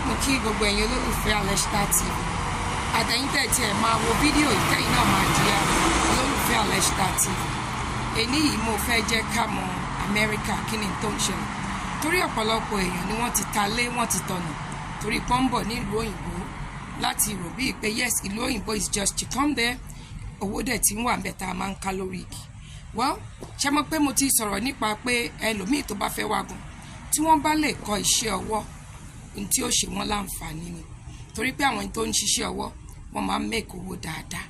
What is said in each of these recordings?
Mo kí gbogbo ẹ̀yin olólùfẹ́ Aleshtar TV, àtẹ̀yin tẹ̀ tí ẹ̀ máa wo fídíò yìí, tẹ̀yin náà máa di olólùfẹ́ Aleshtar TV. Èní yìí, mo fẹ́ jẹ́ ká mọ Amẹ́ríkà, kí ni tó ń ṣẹlẹ̀, torí ọ̀pọ̀lọpọ̀ èèyàn ni wọ́n ti ta lé, wọ́n ti tọ̀nà torí pọ́ńbọ̀ nílùú òyìnbó, láti rò bíi pé yes, ìlú òyìnbó is just to come there, owó dẹ̀ tí ń wà ńbẹ̀ tá a máa ń ká lórí igi. Well, ṣé mo pé mo ti sọ̀rọ̀ nípa pé ẹlòmíì tó bá fẹ́ wá gan, tí wọ́n bá lè kọ́ iṣẹ́ ọwọ́, ohun tí ó ṣe wọ́n láǹfààní ni, torí pé àwọn tó ń ṣiṣẹ́ ọwọ́, wọ́n máa ń make owó dáadáa,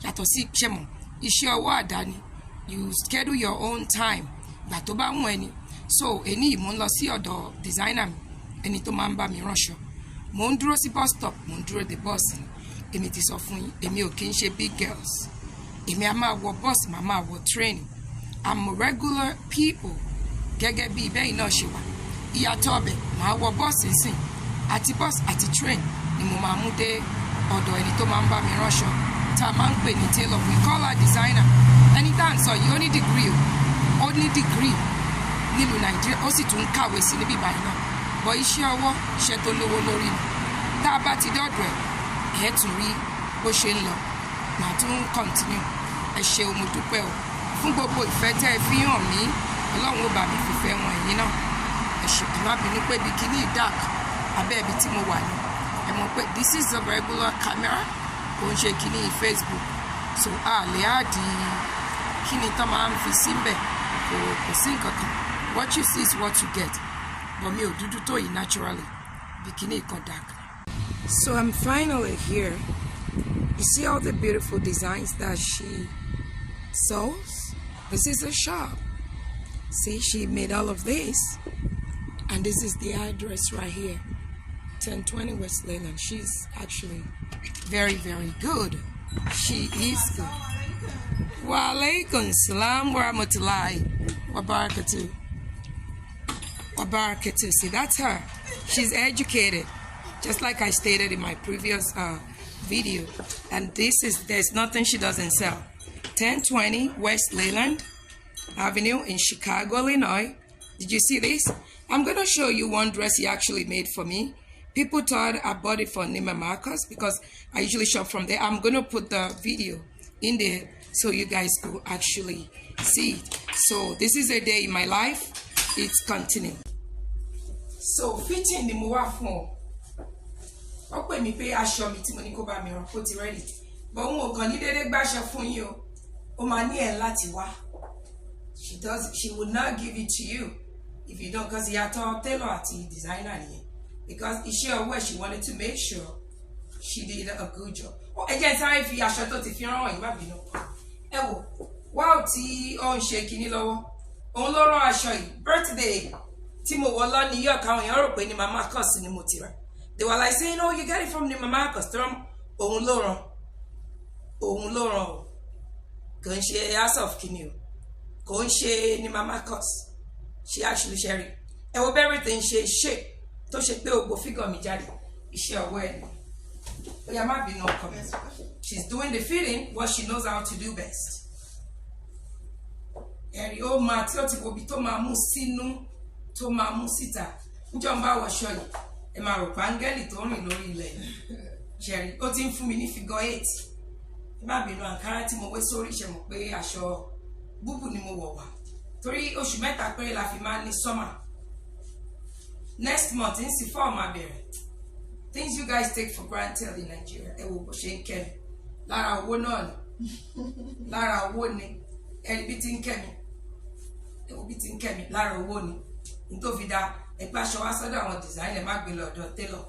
yàtọ̀ sí iṣẹ́ mọ̀ iṣẹ́ ọwọ́ àdáni. You schedule your own time, gbà tó bá wùn ẹni. So èní yìí, mò ń lọ sí ọ̀dọ̀ designer mi, ẹni tó máa ń bá mi ránṣọ. Mò ń dúró sí bus stop, mò ń dúró de bus ni. Èmi ti sọ fún yín, èmi ò kí ń ṣe big girls. Èmi a máa wọ bus, màá máa wọ train. I'm regular people, gẹ́gẹ́ bí bẹ́yìn náà ṣe wà. Ìyàtọ̀ ọbẹ̀, màá wọ bọ́ọ̀sì nsìn, àti bọ́ọ̀sì àti train ni mo máa mú dé ọ̀dọ̀ ẹni tó máa ń bá mi ránṣọ, tá a máa ń pè ní tailor. We call her designer. Ẹni tá à ń sọ yìí, ó ní degree o, ó ní degree nílùú Nàìjíríà, ó sì tún ń kàwé sí níbí báyìí náà bọ̀. Iṣẹ́ ọwọ́, iṣẹ́ tó lówó lórí ni. Tá a bá ti dọ́dọ̀ ẹ̀, ẹ̀ tún rí bó ṣe ń lọ. Màá tún continue. Ẹ ṣeun, mo dúpẹ́ o fún gbogbo ìfẹ́ tẹ́ ẹ fi hàn mí. Ọlọ́run ó bá mi fìfẹ́ wọn ẹ̀yin náà. Ẹ ṣe, ẹ má bínú pé ibi kíní dark, abẹ́ ibi tí mo wà ní. Ẹ mọ̀ pé this is a regular camera, kò ń ṣe kíní Facebook, so a lè add kíní tó máa ń fi síbẹ̀. Kò sí nǹkan kan. What you see is what you get, but mi ò dúdú tó yìí naturally, bí kíní kan dark. So I'm finally here. You see all the beautiful designs that she sews? This is a shop. See, she made all of this. And this is the address right here, 1020 West Leyland. She's actually very, very good. She is good. Wa alaikum salam wa rahmatullahi wa barakatuh. Wa barakatuh. See, that's her. She's educated, just like I stated in my previous video. And there's nothing she doesn't sell. 1020 West Leyland Avenue in Chicago, Illinois. Did you see this? I'm going to show you one dress he actually made for me. People thought I bought it for Neiman Marcus because I usually shop from there. I'm going to put the video in there so you guys could actually see it. So this is a day in my life. It's continuing. So fitting ni mo wá fún ọ. Ó pè mí pé aṣọ mi tí mo ní kó bá mi rán kó ti ready. But òun ò kàn ní déédéé gbàṣọ fún yín o. Ó máa ní ẹ̀ láti wá. She would not give it to you if you don't, because ìyàtọ̀ tailor àti designer nìyẹn, because iṣẹ́ ọwọ́ ẹ̀, she wanted to make sure she did a good job. Ẹ jẹ́ n sáré fi aṣọ tó ti fi rán wọ̀nyí, má bínú. Ẹ wò wáò tí ó ń ṣe kinní lọ́wọ́, òun ló rán aṣọ yìí. Birthday tí mo wọ̀ lọ New York, àwọn èèyàn rò pé ní Mama Marcus ni mo ti rà. They were like saying, "Oh, you get it from the Mama Marcus." Tó rán, òun ló rán, òun ló rán o. Kò ń ṣe house of kinní o, kò ń ṣe ní Mama Marcus. She actually ṣe rí, ẹ wo bẹ́ẹ̀rẹ̀ tí ń ṣe shape tó ṣe pé ògbó figure mi jáde. Iṣẹ́ ọwọ́ ẹ̀ ni. Ó yá, má bínú, ọkọ mi. She's doing the fitting, what she knows how to do best. Ẹ̀rí, ó máa tí ó ti wo ibi tó máa mú sínú, tó máa mú síta. Níjọ́ ń bá wọṣọ yìí, ẹ máa rò pé áńgẹ́lì tó rìn lórí ilẹ̀. Ṣẹ̀rí, ó ti ń fún mi ní figure eight. Ẹ má bínú, àǹkárá tí mo wé sórí, ṣe mọ̀ pé aṣọ búbù ni mo wọ̀ wá, torí oṣù 3 péré la fi máa ń ní summer. Next month ń sì fall máa bẹ̀rẹ̀. Things you guys take for granted in Nigeria. Ẹ wo bó ṣe ń kẹ́ mi. Lára owó náà ni, lára owó ni. Ẹni bí ti ń kẹ́ mi, ẹ wo bí ti ń kẹ́ mi. Lára owó ni. Ní tó fi da ẹgbẹ́ aṣọ wá sọ́dọ̀ àwọn designer, má gbé lọ́dọ̀ tailor.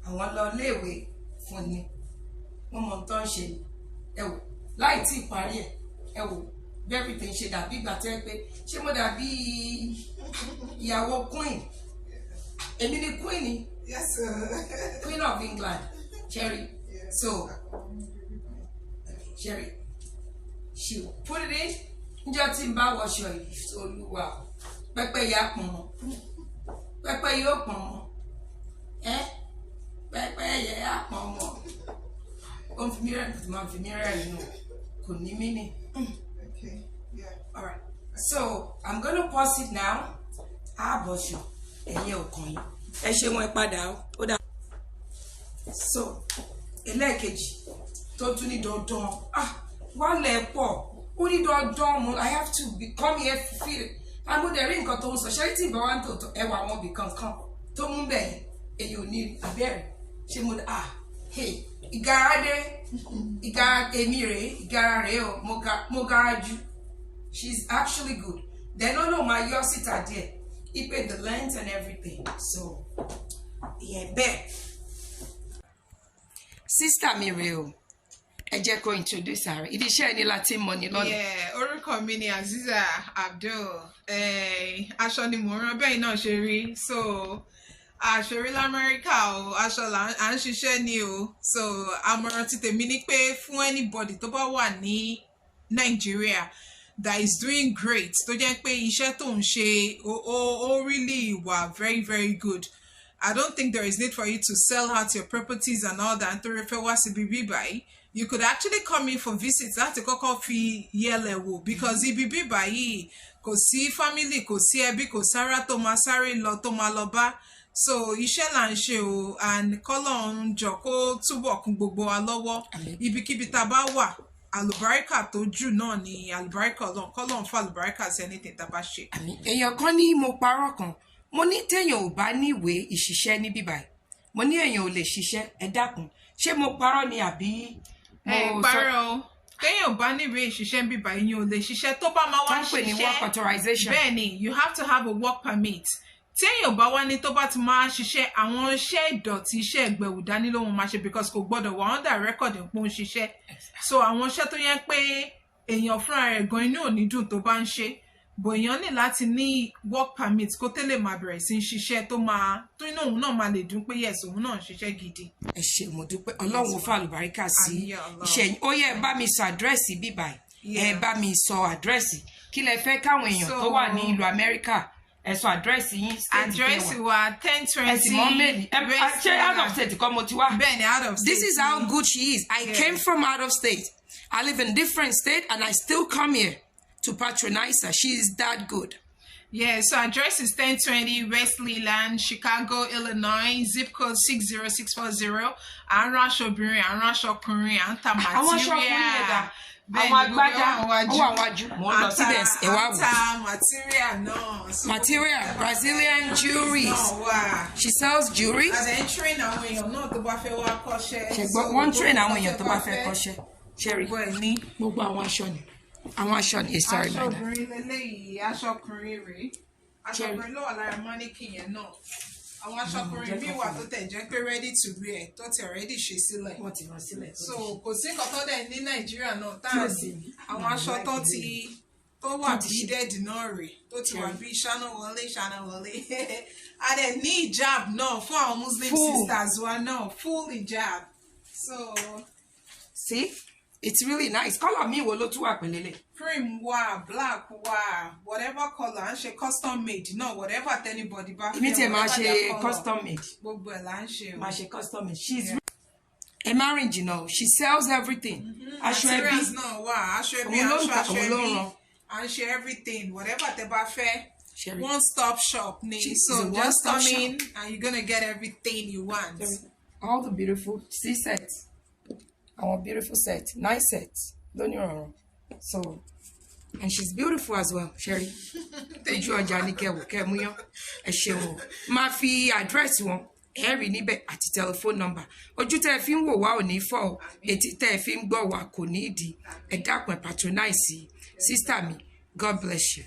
Àwọn lọ léèwé fún ni, wọ́n mọ tó ń ṣe ni. Ẹ wò, láì tí ì parí ẹ̀, ẹ wò bí everything ṣe dàbí ìgbà tẹ́ pé ṣé mo dàbí ìyàwó queen. Èmi ni queen ni. Yes, sir. Queen of England, Cherry. So Cherry, she put it in. Níjọ́ tí n bá wọṣọ yìí, olúwa, pẹ́pẹ́ yà pọ̀n mọ́, pẹ́pẹ́ yóò pọ̀n mọ́ ẹ́, pẹ́pẹ́ yẹ á pọ̀n mọ́. Ó ń fi mí rẹ̀, tó máa ń fi mí rẹ̀ nínú, kò ní mí ní. Okay. Yeah. All right. So I'm gonna pause it now. Ah, bọ́ṣọ. Ẹ̀yin ò kàn yín. Ẹ ṣe wọn, ẹ padà ó. Ó dà. So ẹlẹ́ẹ̀kejì tó tún ní dandan, ah, wálẹ̀ pọ̀, ó ní dandan mo, I have to be, come here, feel it. Agbódẹ̀ rí nǹkan tó ń sọ. Ṣé tí ìbá wa ń tòótọ́, ẹwà àwọn ibì kankan tó mú bẹ̀ yẹn, èyí ò ní abẹ́rẹ́. Ṣé mo, ah, hey, ìgara dé, ìgara èmi rèé, ìgara rèé o. Mo gara jù. She's actually good. Then ó lóun máa yọ síta díẹ̀ ipe the length and everything. So ìyẹn bẹ́ẹ̀. Sister mi rèé o, ẹ jẹ́ kó introduce ara. Ìdí iṣẹ́ ẹni láti mọ̀ ní lọ́nà. Yeah, orúkọ mi ni Aziza Abdul. Aṣọ ni mò ń rán, bẹ́ẹ̀ náà ṣe rí. So aṣọ rí lamẹ́ríkà o, aṣọ là à ń ṣiṣẹ́ ni o. So àmọ̀ràn ti tèmi ni pé fún anybody tó bá wà ní Nàìjíríà that is doing great, tó jẹ́ pé iṣẹ́ tó ń ṣe ó really wà very very good, I don't think there is need for you to sell out your properties and all that nítorí fẹ́ wá síbi bíbáyìí. You could actually come in for visit láti kọ́kọ́ fi yẹlẹ̀ wò, because ibi bíbáyìí, kò sí family, kò sí ẹbí, kò sára tó máa sáré lọ, tó máa lọ bá. So iṣẹ́ là ń ṣe o, and kọ́lọ́run jọ kó túbọ̀ kún gbogbo wa lọ́wọ́. Àmín. Ibikíbi tá a bá wà, àlùbáríkà tó jù náà ni àlùbáríkà Ọlọ́run. Kọ́lọ́run fún àlùbáríkà sí anything tá a bá ṣe. Àmín. Èèyàn kan ní mo parọ́ kan. Mo ní téèyàn ò bá níwèé ìṣiṣẹ́ níbí báyìí, mo ní èèyàn ò lè ṣiṣẹ́. Ẹ dákun, ṣé mo parọ́ ni àbí mo Ẹ sọ? parọ́ o. Téèyàn bá níwèé ìṣiṣẹ́ ń bíbá, ìyẹn ò lè ṣiṣẹ́ tó bá máa wá Tó ń pè ní work ṣiṣẹ́. authorization. Bẹ́ẹ̀ ni, you have to have a work permit. Téèyàn bá wá ní, tó bá ti máa ṣiṣẹ́, àwọn iṣẹ́ ìdọ̀tí, iṣẹ́ ẹ̀gbẹ̀wò dání ló wọn máa ṣe, because kò gbọ́dọ̀ wà under record pé ó ń ṣiṣẹ́. So àwọn iṣẹ́ tó yẹ pé èèyàn fúnra rẹ̀ gan inú ò ní dùn tó bá ń ṣe bò, èèyàn ní láti ní work permit kó tẹ́lẹ̀ máa bẹ̀rẹ̀ sí í ṣiṣẹ́ tó máa tó inú òun náà máa lè dùn pé yes, òun náà ń ṣiṣẹ́ gidi. Ẹ ṣé, mo dúpẹ́. Ọlọ́run fún àlùbáríkà sí Àmín ya Allah. iṣẹ́ yín. Ó yẹ ẹ bá mi sọ àdírẹ́sì bíbá ẹ. Ẹ bá mi sọ àdírẹ́sì. Kí lẹ fẹ́ káwọn èèyàn tó wà ní ìlú Amẹ́ríkà? Ẹ sọ àdírẹ́sì yín, state tẹ́ Àdírẹ́sì wà. wa, 1020. Ẹ sì mọ́ mail ẹ. Ṣé out of state kọ́ mo ti wá? Bẹ́ẹ̀ ni, out of state. This is how good she is. I came from out of state. I live in different state and I still come here to patronize her. She is that good. Yeah, so address is 1020 West Leland, Chicago, Illinois, zip code 60640. À ń ránṣọ obìnrin, à ń ránṣọ ọkùnrin, à ń ta material. Àwọn aṣọ ọkùnrin yẹn dà? Bẹ́ẹ̀ni, Àwọn agbádá gbogbo ẹ̀ ó wà wájú. Mo ń lọ síbẹ̀, ẹ wá À ń wò. ta material náà. So Material, Brazilian jewelries. náà wà. She sells jewelries. A dẹ̀ ń train àwọn èèyàn náà tó bá fẹ́ wá kọ́ṣẹ́. Ṣẹ̀gbọ́n, wọ́n ń train àwọn èèyàn tó bá fẹ́ kọ́ṣẹ́. Ṣẹ́rí Gbogbo ẹ̀ ní. gbogbo àwọn aṣọ ni. Àwọn aṣọ ni. Sorry, Aṣọ my dear. obìnrin leléyìí, aṣọ ọkùnrin rèé. Aṣọ Cherry. ọkùnrin ló wà lára mannequin yẹn náà. Àwọn aṣọ ọkùnrin míì wà tó tẹ̀ jẹ́ pé ready to wear, tó ti already ṣe sílẹ̀. Wọ́n ti rán sílẹ̀ tó So ti ṣe. kò sí nǹkan tó dẹ̀ ní Nàìjíríà náà tá Tí à ò sí ní. ní. Àwọn aṣọ tó ti tó wà Tó ti ṣe. beaded náà rèé, tó ti wà Cherry. bí ṣáná wọlé ṣáná wọlé. A dẹ̀ ní hijab náà fún àwọn Muslim Full. sisters wa náà, full hijab. So See, it's really nice. Colour mi wo ló tún wà pẹ̀lẹ́lẹ̀? Cream wà, black wà, whatever colour. À ń ṣe custom made náà, whatever anybody bá fẹ́, Èmi tiẹ̀ máa whatever ṣe their colour. custom made. Gbogbo ẹ̀ là ń ṣe o. Máa ṣe custom made. She's ẹ má rìn jìnnà o. She sells everything. Aṣọ ẹbí. Materials náà wà, aṣọ ẹbí, Òun ló ń aṣọ ta, aṣọ òun ló ń ẹbí. rán. À ń ṣe everything, whatever tẹ́ bá fẹ́. Sherry. One stop shop ni. She's So a just one-stop come shop. in and you're gonna get everything you want. All the beautiful see set, àwọn beautiful set, nice set lónìí. So, and she's beautiful as well. Sherry, ojú ọjà ní kẹwò kẹmúyán. Ẹ ṣeun o. Máa fi àdírẹ́sì wọn, ẹ rí níbẹ̀, àti telephone number. Ojú tẹ́ ẹ fi ń wò wá ò ní fọ́ o, etí tẹ́ ẹ fi ń gbọ́ wá kò ní ìdí. Ẹ dákun, ẹ patronize sister mi. God bless you.